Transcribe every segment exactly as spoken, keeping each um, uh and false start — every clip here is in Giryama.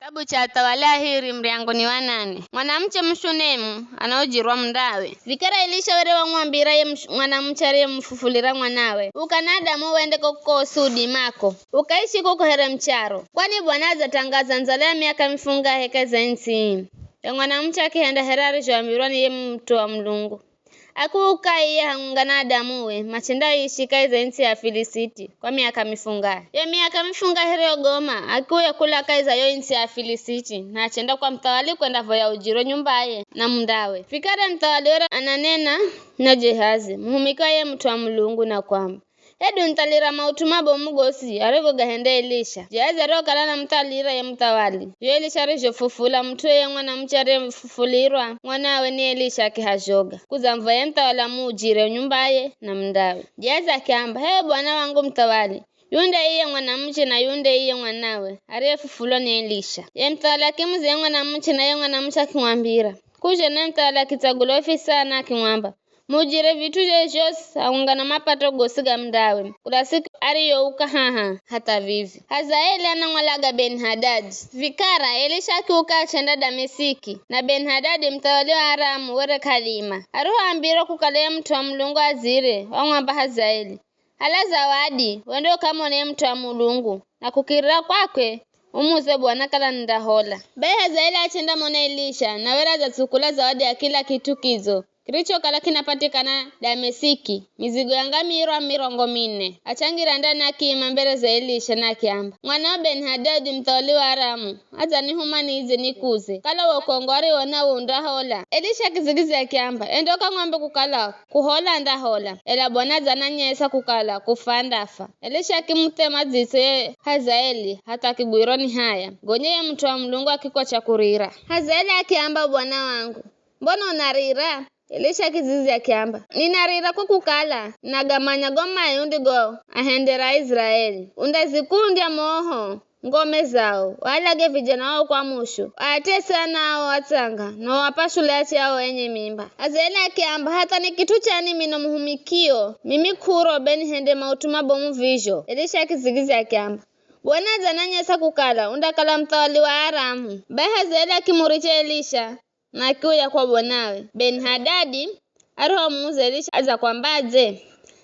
Kitabu cha Athawali Ahiri, muryango ni wa nane. Mwanamuche Mushunemu anaujirwa mundawe. Vikara Elisha were wamwambira ye msh-, mwanamuche ariyemufufulira mwanawe, "Ukanadamu wende ko kuko usudi mako, ukaishi kuko here mucharo, kwani Bwana adzatangaza ndzala ya miaka mifungahe kahi za ntsi ii." Ye mwanamuche akihenda here arizhoambirwa ni ye mut'u wa Mulungu. Akiuka iye hamwenga na adamuwe machendaishi kahi za ntsi ya Afilisiti kwa miaka mifungahe. Yo miaka mifungahe iriyogoma, akiuya kula kahi za yo ntsi ya Afilisiti, na achenda kwa muthawali kwendavoya ujiro nyumbaye na mundawe. Vikara muthawali were ananena na Jehazi, muhumiki wa ye mut'u wa Mulungu, na kwamba, "Hedu nithalira maut'u mabomu gosi arigogahenda Elisha." Jehazi arihokala anamuthalira ye muthawali, zho Elisha arizhofufula mut'u ye mwanamuche ariyefufulirwa mwanawe ni Elisha akihazhoga, kudzamvoya ye muthawali amuujire nyumbaye na mundawe. Jehazi akiamba, "H'e bwana wangu muthawali, yu nde iye mwanamuche na yu nde iye mwanawe ariyefufulwa ni Elisha." Ye muthawali akimuza ye mwanamuche, na ye mwanamuche akimwambira. Kuzho naye muthawali akitsagula ofisaa na akimwamba, "Muujire vit'u zhezho zhosi hamwenga na mapato gosi ga mundawe, kula siku ariyouka haha hatha vivi." Hazaeli anamwalaga Beni-Hadadi. Vikara Elisha akiuka achenda Damesiki, na Beni-Hadadi muthawali wa Aramu were k'adima. Arihoambirwa kukala ye mut'u wa Mulungu adzire, wamwamba Hazaeli, "Hala zawadi, wende ukamone ye mut'u wa Mulungu, na kukirira kwakwe, umuze Bwana kala nindahola." Bai Hazaeli achendamona Elisha, na were adzatsukula zawadi ya kila kit'u kidzo kirichokala kinapatikana Damesiki, mizigo ya ngamia mirongo mine. Achangira ndani akiima mbere za Elisha na akiamba, "Mwanao Beni-Hadadi muthawali wa Aramu adzanihuma nidze nikuze, kala wo ukongo ariwona wo undahola." Elisha akidzigidzya akiamba, "Enda ukamwambe kukala kuhola andahola, ela Bwana adzananyesa kukala kufa andafa." Elisha akimuthema dzitso ye Hazaeli hatha akigwirwa ni haya. Gonya ye mut'u wa Mulungu akikot'a kurira. Hazaeli akiamba, "Bwana wangu, mbona unarira?" Elisha akidzigidzya akiamba, "Ninarira kwa kukala nagamanya go mai undigoahendera Aiziraeli. Undazikundya moho ngome zao, waalage vijana wao kwa mushu, waatese ana ao atsanga, na uapashule ache ao enye mimba." Hazaeli akiamba, "Hatha ni kit'u chani mino muhumikio mimi k'uro be nihende maut'u mabomu vizho?" Elisha akidzigidzya akiamba, "Bwana adzananyesa kukala undakala muthawali wa Aramu." Bai Hazaeli akimuricha Elisha, na akiuya kwa bwanawe. Beni-Hadadi arihomuuza Elisha adzakwambadze,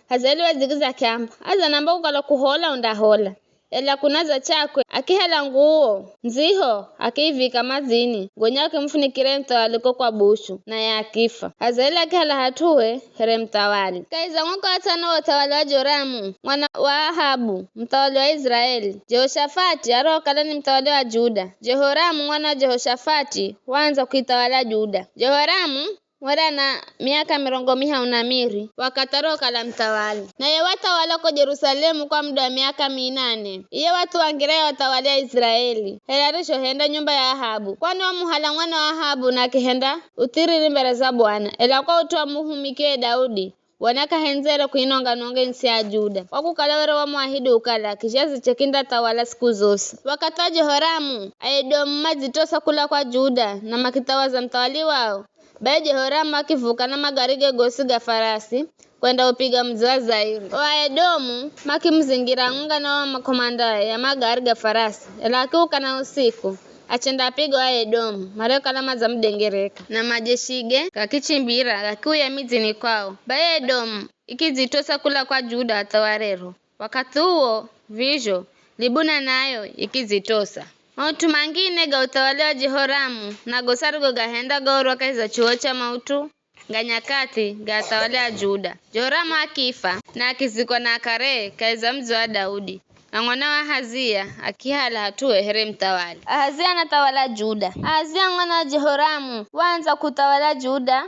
Hazaeli wadzigidzya akiamba, "Adzanamba kukala kuhola undahola." Ela kunadza chakwe, akihala nguwo ndziho, akiivika madzini, gonya akimufunikira ye muthawali ko kwa bushu, naye akifa. Hazaeli akihala hat'uhe here muthawali. Kahi za mwaka wa tsano wa uthawali wa Joramu mwana wa Ahabu, muthawali wa Iziraeli, Jehoshafati arihokala ni muthawali wa Juda, Jehoramu mwana wa Jehoshafati waandza kuithawala Juda. Jehoramu were ana miaka mirongo mihahu na miri wakathi arihokala muthawali. Naye wathawala ko Jerusalemu kwa muda wa miaka minane. Iye wathuwangira ye athawali a Iziraeli, here arizhohenda nyumba ya Ahabu, kwani wamuhala mwana wa Ahabu na akihenda uthiriri mbere za Bwana, ela kwa ut'u wa muhumikio ye Daudi, Bwana k'ahendzere kuinonga-nonga ntsi ya Juda, kwa kukala were wamuahidi kukala kizhaziche kindathawala siku zosi. Wakathi wa Jehoramu, Aedomu madzitosa kula kwa Juda na makithawaza muthawali wao. Bai Jehoramu akivuka na magarige gosi ga farasi kwenda upiga mudzi wa Zairi. O Aedomu makimuzingira hamwenga na o makomanda ya magari ga farasi, ela akiuka na usiku, achendapiga o Aedomu mariokala madzamudengereka, na majeshige gakichimbira gakiuya midzini kwao. Bai Edomu ikidzitosa kula kwa Juda hatha wa rero. Wakathi uwo, vizho, Libuna nayo ikidzitosa. Maut'u mangine ga uthawali wa Jehoramu na gosi arigogahenda gaorwa kahi za chuwo cha maut'u ga nyakathi ga athawali a Juda. Jehoramu akifa, na akizikwa na akare kahi za mudzi wa Daudi, na mwana wa Ahazia akihala hat'uhe here muthawali. Ahazia anathawala Juda. Ahazia mwana wa Jehoramu waandza kuthawala Juda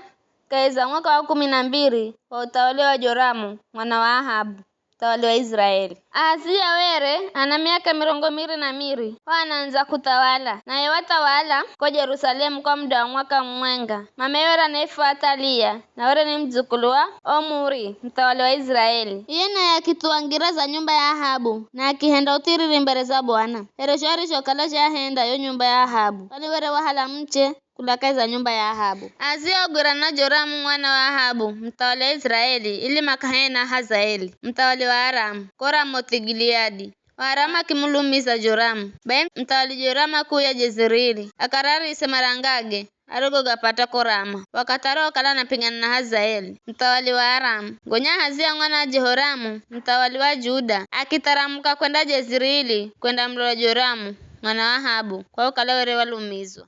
kahi za mwaka wa kumi na mbiri wa uthawali wa Joramu mwana wa Ahabu, muthawali wa Iziraeli. Ahazia were ana miaka mirongo miri na miri, waanaandza kuthawala, naye wathawala ko Jerusalemu kwa muda wa mwaka mumwenga. Mameye were anaifwa Athalia, na were ni mudzukulu wa Omuri, muthawali wa Iziraeli. Iye naye akithuwangira za nyumba ya Ahabu, na akihenda uthiriri mbere za Bwana, here zho arizhokala zhahenda yo nyumba ya Ahabu, kwani were wahala muche kula kahi za nyumba ya Ahabu. Ahazia wagwirana na Joramu mwana wa Ahabu, muthawali wa Iziraeli, ili makahane na Hazaeli, muthawali wa Aramu, ko Ramothi-Gileadi, Aramu akimulumiza Joramu. Bai muthawali Joramu akuuya Jezirili, akararise marangage arigogapata ko Rama, wakathi arihokala anapingana na Hazaeli, muthawali wa Aramu. Gonya Ahazia mwana wa Jehoramu, muthawali wa Juda, akitharamuka kwenda Jezirili kwendamulola Joramu, mwana wa Ahabu, kwa kukala were walumizwa.